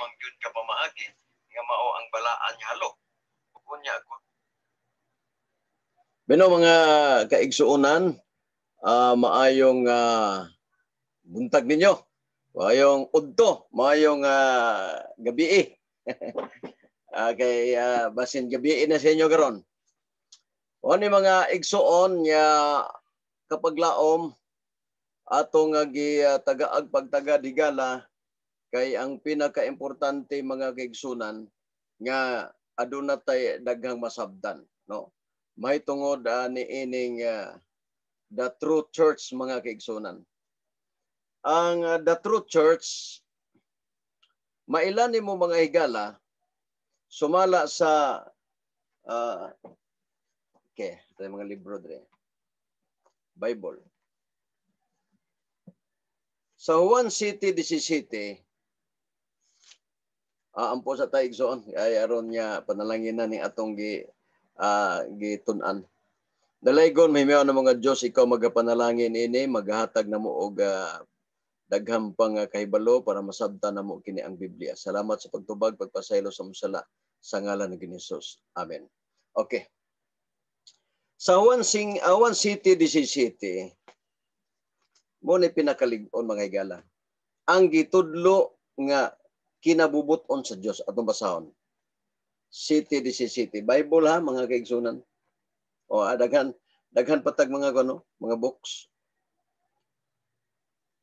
man gyud ka pamaagi nga mao ang balaan nga halok. Unya kun Beno, mga kaigsuonan, maayong buntag ninyo. Maayong udto, maayong gabi. Kay basin gabi na sa inyo karon. O ni mga igsuon nga kapaglaom atong gi tagaag pagtaga higala, kay ang pinakaimportante, mga kaigsunan, nga aduna tay daghang masabtan, no, may tungod ni ining the true church, mga kaigsunan. Ang the true church, maila nimo, mga higala, sumala sa okay, ito yung mga libro dre. Bible. Sa Juan 7:17, ampo sa ta, igsoon, ay aron niya panalangin na ni atong gitun-an. Dalaygon, mahimiyaw ng mga Diyos, ikaw magapanalangin ini, maghatag na mo og daghang pang kahibalo para masabtan na mo kini ang Biblia. Salamat sa pagtubag, pagpasaylo sa musala sa ngalan ni Jesus. Amen. Okay. Sa Juan 7:17, mo ni pinakalig-on, mga higala. Ang gitudlo nga kinabubuton sa Dios, atong basahon. 7:17. Bible ha, mga kaigsunan. O daghan daghan patag mga kuno, mga books.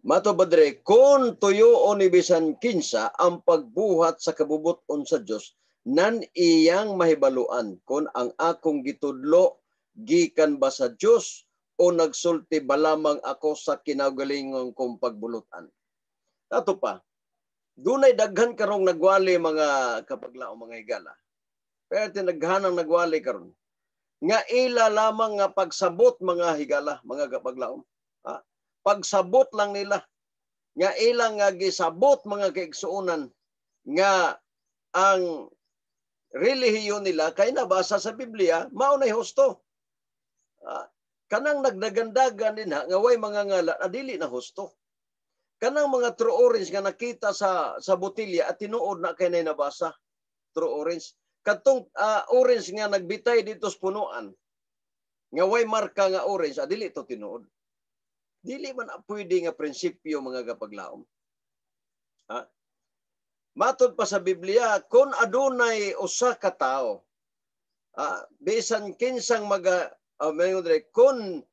Mato ba dire, kung tuyoon ni bisan kinsa ang pagbuhat sa kabubuton sa Dios, nan iyang mahibaluan kung ang akong gitudlo gikan ba sa Dios o nagsulti ba lamang ako sa kinaugalingon kong pagbulutan. Tato pa, dunay daghan karong nagwali, mga kapaglao, mga higala. Pero tinaghanang nagwali karon nga ila lamang nga pagsabot, mga higala, mga kapaglaom. Ha? Pagsabot lang nila nga ilang nga gisabot, mga kaigsuonan, nga ang relihiyon nila kay nabasa sa Biblia mao nay husto. Ha? Kanang nagdagandagan din ha nga way mga ngala, dili na husto. Kanang mga true orange nga nakita sa botelya at tinuod na kay nay nabasa. True orange. Katong orange nga nagbitay dito sa punuan nga way marka nga orange, dili to tinuod. Dili man pwede nga prinsipyo, mga kapaglaom. Ha? Matod pa sa Biblia, kung adunay usa ka tawo, bisan kinsang maga kung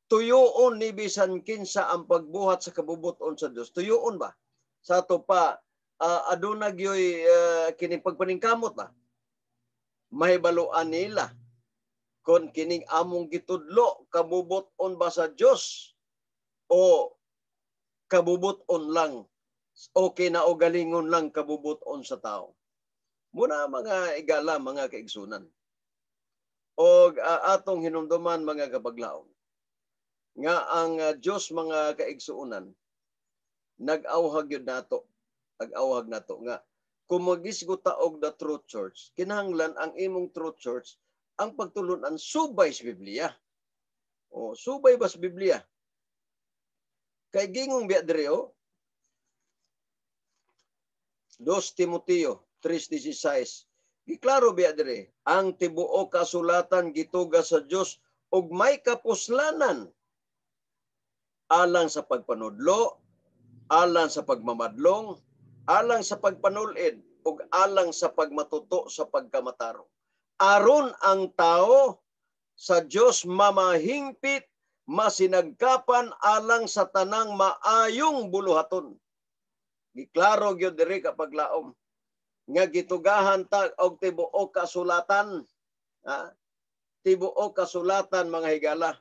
tuyoon ni bisan kinsa ang pagbuhat sa kabubuton sa Dios, tuyoon ba? Sa ato pa aduna gyoy kining pagpaningkamot ba? Mahibaluan nila kung kining among gitudlo kabubuton ba sa Dios o kabubuton lang o kinaugalingon lang kabubuton sa tao. Muna, mga igala, mga kaigsunan. O atong hinumduman, mga kapaglaom, nga ang Dios, mga kaigsuonan, nag-awhag yun nato, nag-awhag nato nga kung magisgo ta og the true church, kinahanglan ang imong true church ang pagtulunan subay sa Biblia. O subay ba sa Biblia? Kay gingong biya diri oh. 2 Timoteo 3:16. Giklaro biya diri, ang tibuok kasulatan gituga sa Dios ug may kapuslanan alang sa pagpanudlo, alang sa pagmamadlong, alang sa pagpanulid ug alang sa pagmatuto sa pagkamatarong. Aron ang tao sa Dios mamahingpit, masinagkapan alang sa tanang maayong buluhaton. Giklaro gyud diri, kapaglaom, nga gitugahan ta og tibuok kasulatan. Ha? Tibuok kasulatan, mga higala.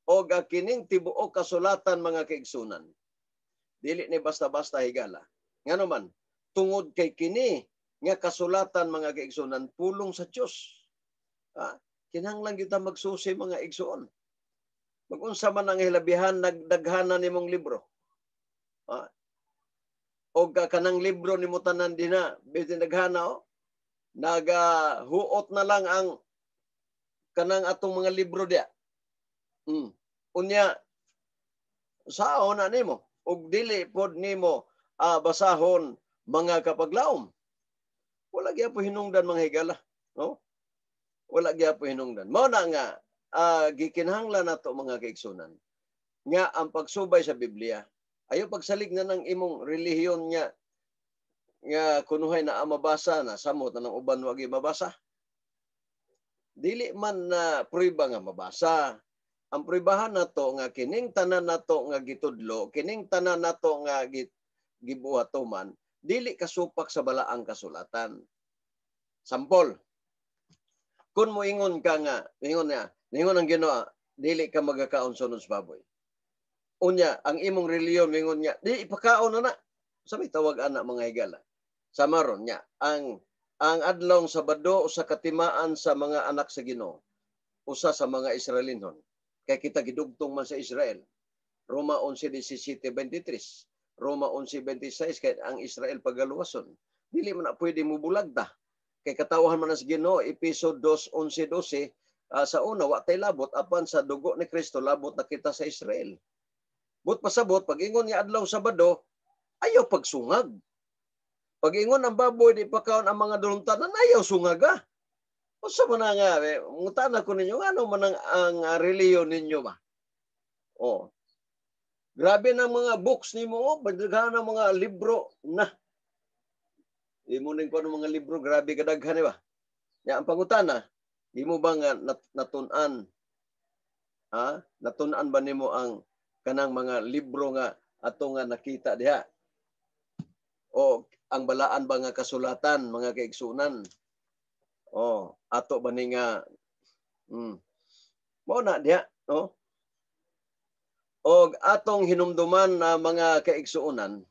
O kining tibuok kasulatan, mga kaigsunan. Dili ni basta-basta, higala. Ngano man, tungod kay kini nga kasulatan, mga kaigsunan, pulong sa Dios. Ha? Kinahanglan gyud ta magsusi, mga igsuon. Magunsa man ang hilabihan nagdaghana nimong libro. Ha? O kanang libro nimo tanan dinha, bitin daghana oh. Nagahuot na lang ang kanang atong mga libro diya. Unya sao na nimo ug dili pod nimo basahon Mga kapaglaom. Wala gyapon hinungdan, mga higala, no? Wala gyapon hinungdan. Mao na nga gikinahanglan nato, mga kaigsunan, nga ang pagsubay sa Biblia ayo pagsalig na ng imong relihiyon nga nga kunuhay na mabasa na samot na ng uban wagi mabasa. Dili man na prueba nga mabasa. Ang pruebahan nato nga kining tanan nato nga gitudlo, kining tanan nato nga gibuhat man, dili kasupak sa balaang kasulatan. Sampol. Kung moingon ka nga, ingon niya, ningon ang Ginoo, dili ka magakaon sunod sa baboy. Unya, ang imong relihiyon mingon niya, di ipakaon na na. Sa may tawag ana, mga higala? Sa maron niya, ang adlong Sabado sa katimaan sa mga anak sa Ginoo, usa sa mga Israelinhon. Kay kita gidugtong man sa Israel. Roma 11:17-23. Roma 11:26, kay ang Israel pagaluwason. Dili man na pwede mo bulag ta. Kay katawahan man sa Ginoo, Epeso 2:11-12, sa una wa tay labot, apan sa dugo ni Kristo labot na kita sa Israel. But pasabot, pag ingon nga adlaw Sabado, ayaw pagsungag. Pag ingon ang baboy di pakaon ang mga duluntanan, ayaw sungaga. Usa man na nga, eh, ngutana ko ninyo, ano man ang relihiyon ninyo ba? Oh. Grabe ng mga books nimo, oh, daghan ng mga libro na. Imo ning kuno mga libro, grabe kadaghan, di ba? Ya, ang pangutana, imo ba nga natun-an? Ha? Natun-an ba nimo ang kanang mga libro nga ato nga nakita diha? O ang balaan ba nga kasulatan, mga kaigsunan? O ato ba ni nga mao na diha, no? Og atong hinumduman na, mga kaigsuonan,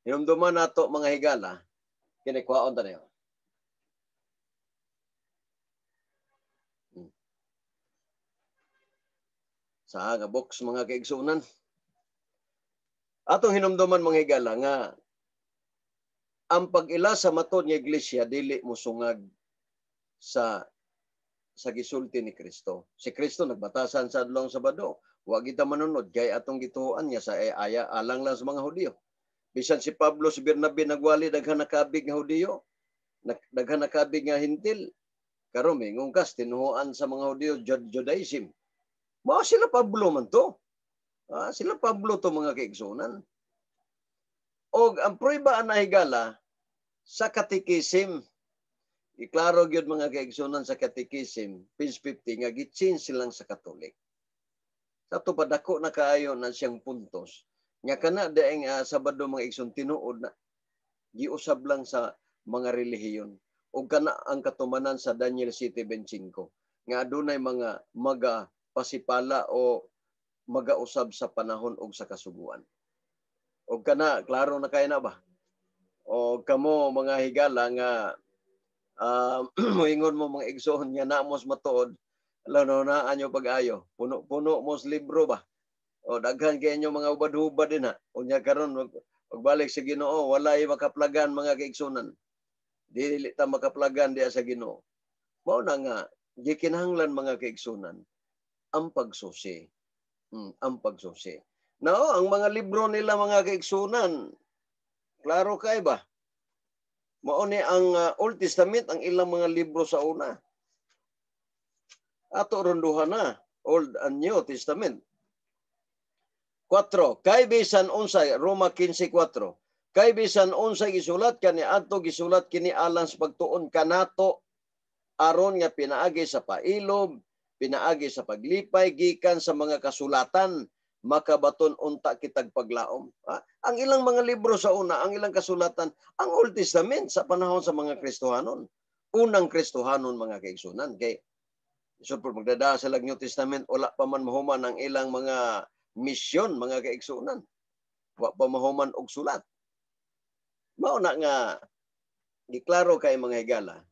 hinumduman nato, mga higala, kini kwaon ta niyo. Sa nga box, mga kaigsuonan. Atong hinumduman, mga higala, nga ang pag-ila sa matod nga iglesia dili mosungag sa gisulti ni Kristo. Si Kristo nagbatasan sa adlong Sabado. Wa kita manunod kay atong gituoan niya sa aya alang lang sa mga Hudiyo. Bisan si Pablo, si Bernabe nagwali, daghan nakabig nga Hudiyo, daghan nakabig nga Hentil. Karon mingon kas tinuoan sa mga Hudiyo, Judaism. Mao sila Pablo man to. Sila Pablo to, mga kaigsunan. Og ang prueba ana, higala, sa Catechism. Iklaro gyud, mga kaigsunan, sa Catechism, page 50, nga gi-change silang sa Catholic. Sa ato pa dako na kaayo na siyang puntos. Nga kana daing Sabado, mga igsoon, tinuod na giusab lang sa mga relihiyon. Ug kana ang katumanan sa Daniel 7:25 nga adunay mga maga pasipala o magausab sa panahon og sa kasuguan. Og kana klaro na kay na ba? O kamo, mga higala, nga moingon mo, mga igsoon, nga namos matuod, alam na anyo pag-ayo. Puno-puno mo sa libro ba? O daghan kay inyo mga hubad-hubad din ha. Unya karon pagbalik sa Ginoo, walay makaplagan, mga kaigsunan. Dili ta makaplagan diya sa Ginoo. Mao na nga gikinahanglan, mga kaigsunan, ang pagsusi. Ang pagsusi. Now, ang mga libro nila, mga kaigsunan, klaro kay ba? Mao ni ang Old Testament ang ilang mga libro sa una. Ato ronduhan na Old and New Testament. 4. Kay bisan unsay, Roma 15:4. Kay bisan unsay gisulat kaniadto, gisulat kini alang sa pagtuon kanato aron nga pinaagi sa pailob, pinaagi sa paglipay gikan sa mga kasulatan, makabaton unta kitag paglaom. Ang ilang mga libro sa una, ang ilang kasulatan, ang Old Testament sa panahon sa mga Kristohanon. Unang Kristohanon, mga kaigsunan, kay so magdada sa New Testament, wala pa man mahuman ang ilang mga misyon, mga kaigsunan. Wa pa mahuman og sulat. Mao na nga giklaro kay, mga higala,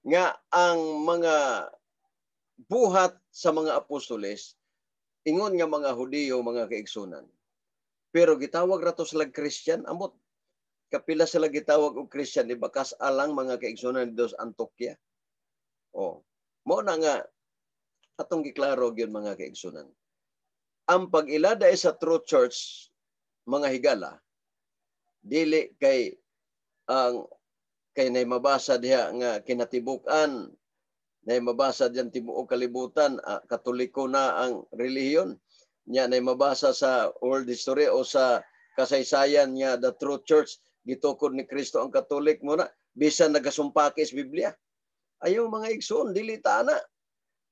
nga ang mga buhat sa mga apostoles ingon nga mga Hudiyo, mga kaigsunan. Pero gitawag rato sila Christian, amot kapila sila gitawag og Christian, di ba, kas alang, mga kaigsunan, dos Antioquia. Oh, mao na nga atong giklaro gyud, mga kaigsunan. Ang pag-ilada sa true church, mga higala, Dili kay ang kay nay mabasa diha nga kinatibuk-an, nay mabasa diyan tibuok kalibutan, Katoliko na ang relihiyon nya, nay mabasa sa world history o sa kasaysayan nga the true church gitukod ni Kristo ang Katolik mo na bisan nagasumpakis Biblia. Ayaw, mga igsoon, dili ta ana.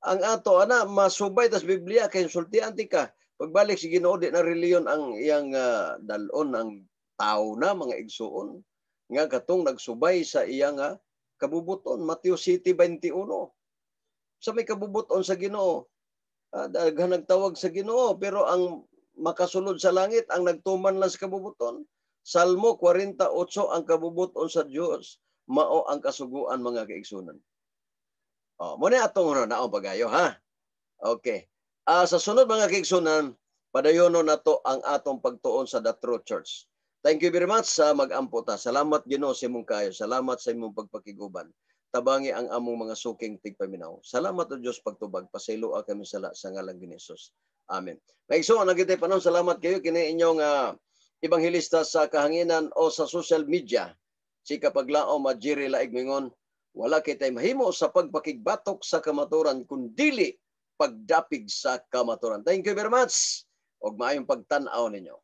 Ang ato ana, masubay tas Biblia kay sultian ti ka. Pagbalik si Ginoo, di na reliyon ang iyang dalon. Ang tao na, mga igsoon, nga katong nagsubay sa iyang kabubuton. Mateo 7:21. Sa may kabubuton sa Ginoo, daghan nagtawag sa Ginoo, pero ang makasulod sa langit ang nagtuman lang sa kabubuton. Salmo 48, ang kabubuton sa Dios mao ang kasuguan, mga kaigsunan. Oh, mo na atong naon pagayo ha. Okay. Sa sunod, mga kaigsunan, padayono nato ang atong pagtuon sa The True Church. Thank you very much sa mag-ampo ta. Salamat, Ginoo, sa imong kayo. Salamat sa imong pagpakiguban. Tabangi ang among mga suking tigpaminaw. Salamat o Dios pagtubag. Pasayloa kami sala sa ngalan ni Jesus. Amen. Maigsoon na kita panahon. Salamat kayo kini inyong ebanghelista sa kahanginan o sa social media. Si kapaglaom at Jerry Laig mingon, wala kitay mahimo sa pagpakigbatok sa kamaturan kun dili pagdapig sa kamaturan. Thank you very much. Og maayong pagtan-aw ninyo.